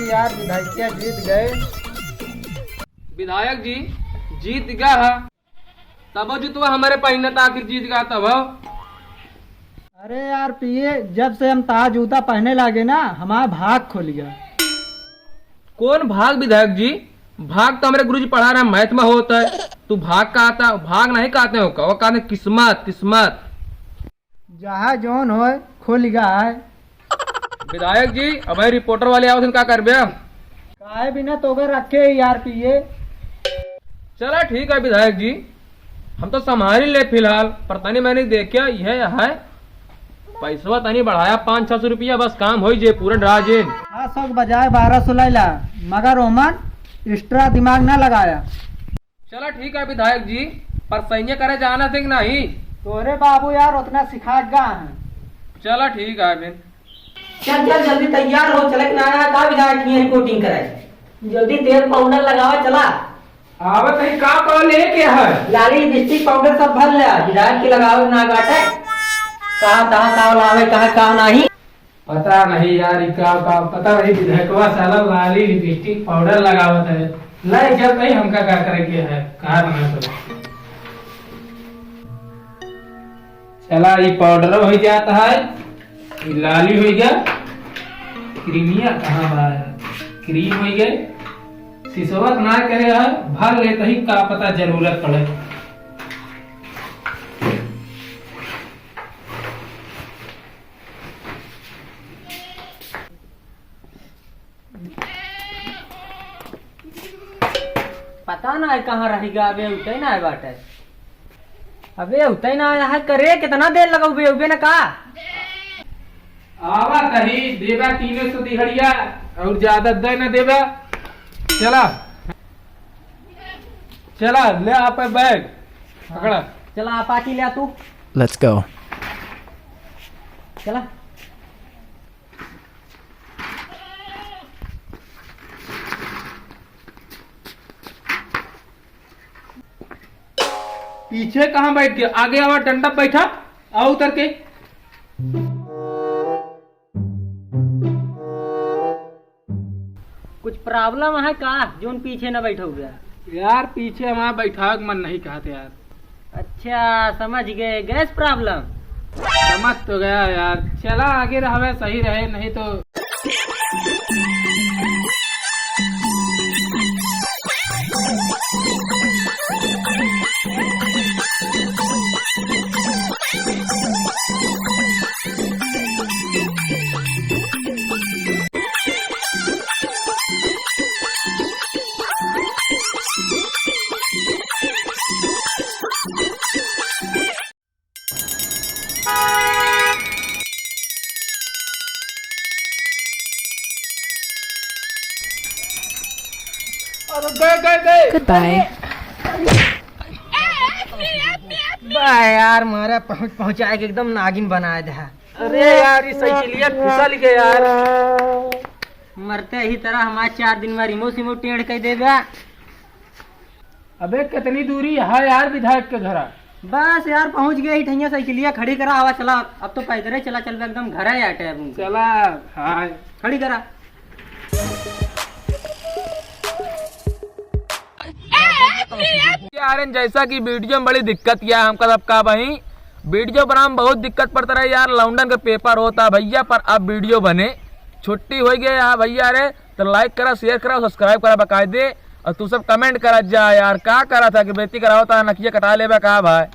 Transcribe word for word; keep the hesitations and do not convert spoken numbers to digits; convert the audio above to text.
यार, विधायकिया जीत गए। विधायक जी, जीत गया है, तब जुतवा हमारे पहिना त आखिर जीत गया तब। अरे यार पीए, जब से हम तार जूता पहने लागे ना, हमारा भाग खुल गया। कौन भाग विधायक जी? भाग तो हमारे गुरुजी पढ़ा रहे, मैथ में होता है। तू भाग कहता, भाग नहीं कहते हो का, वो कहते किस्मत, किस्मत। जहाँ जौन होय, खुल गया है। विधायक जी, अब रिपोर्टर वाले आवत हैं, का करबे? काहे बिना तोगा रखे यार पीए? चला ठीक है विधायक जी, हम तो संभाल ले फिलहाल, पर तनी मैंने देखा, यह है पैसवा तनी बढ़ाया पाँच छः सौ रुपया, बस काम होई जे पूरा डरा जे। हाँ, सौ के बजाय बारह सौ लैला, मगर ओमन एक्स्ट्रा दिमाग ना लगाया। चला ठीक है विधायक जी, पर सैन्य करे जाना थे कि नहीं? तोरे बाबू यार उतना सिखा गा है। चला ठीक है फिर। चल, चल, जल्दी तैयार हो, चले के ना आया, का विधायक हियाँ रिपोर्टिंग कराए? जल्दी तेल पाउडर लगावा, चला। आवत है, का का लेके है? लाली लिपस्टिक पाउडर सब भर ले, विधायक के लगावे ना बाटे। कहाँ, कहाँ, का लावे, कहाँ, का नहीं। पता नहीं यार, ई का, का, पता नहीं, विधायकवा साला लाली लिपस्टिक पाउडर लगावत है। ले, जब नहीं हमका का करे के है, कहा ना तो। चला, ई पाउडर हो जात है, ई लाली हो गया, क्रीमिया कहाँ बा? क्रीम हो गए, सिसवत ना करे है, भर लेते ही का पता जरूरत पड़े। पता ना है कहाँ रह गया, अबे उठे ना है बाटे। अबे उठे ना आया है, करे कितना देर लगाऊ बे, उबे ना का? आवा तही देबा तीन सौ दिहड़िया, और ज्यादा दे ना देबा। चला, चला, ले आप बैग पकड़ा। चला, अपाची ले आ तू। Let's go। चला। पीछे कहाँ बैठ गया? आगे आवा, डंडा बैठा, आओ उतर के। कुछ problem है का, जोन पीछे न बैठो गया? यार, पीछे हमारा बैठा के मन नहीं कहते यार। अच्छा, समझ गए, गैस problem। समझ तो गया यार, चला आगे रहवे, सही रहे, नहीं तो। अरे गए, गए, गए। Goodbye। बा यार, मारा पहुँच, पहुँचाए के एकदम नागिन बनाए दे। अरे यार, ई साइकिलिया फिसल गया यार। मरते ही तरह हमारे चार दिन में रिमो सिमो टेढ़ कर देबे। अबे, कितनी दूरी है यार विधायक के घरा? बस यार, पहुँच गए ही ठैया, साइकिलिया खड़ी करा, आवा चला, अब तो पैदल ही चला चलबे, एकदम घर है यार, टैब उनके। चला, हाँ। खड़ी करा। यार, जैसा कि video में बड़ी दिक्कत किया हमका सबका भाई, video बनावे में बहुत दिक्कत पड़ता रहे यार, लौंडन का paper होता भैया, पर अब video बने, छुट्टी हो गई यार भैया रे, तो like करा, share करा, subscribe करा बकायदे, और तू सब comment करा जा यार, का करा था कि बेइज्जती करावत है, नकिया कटा लेबे का भाई।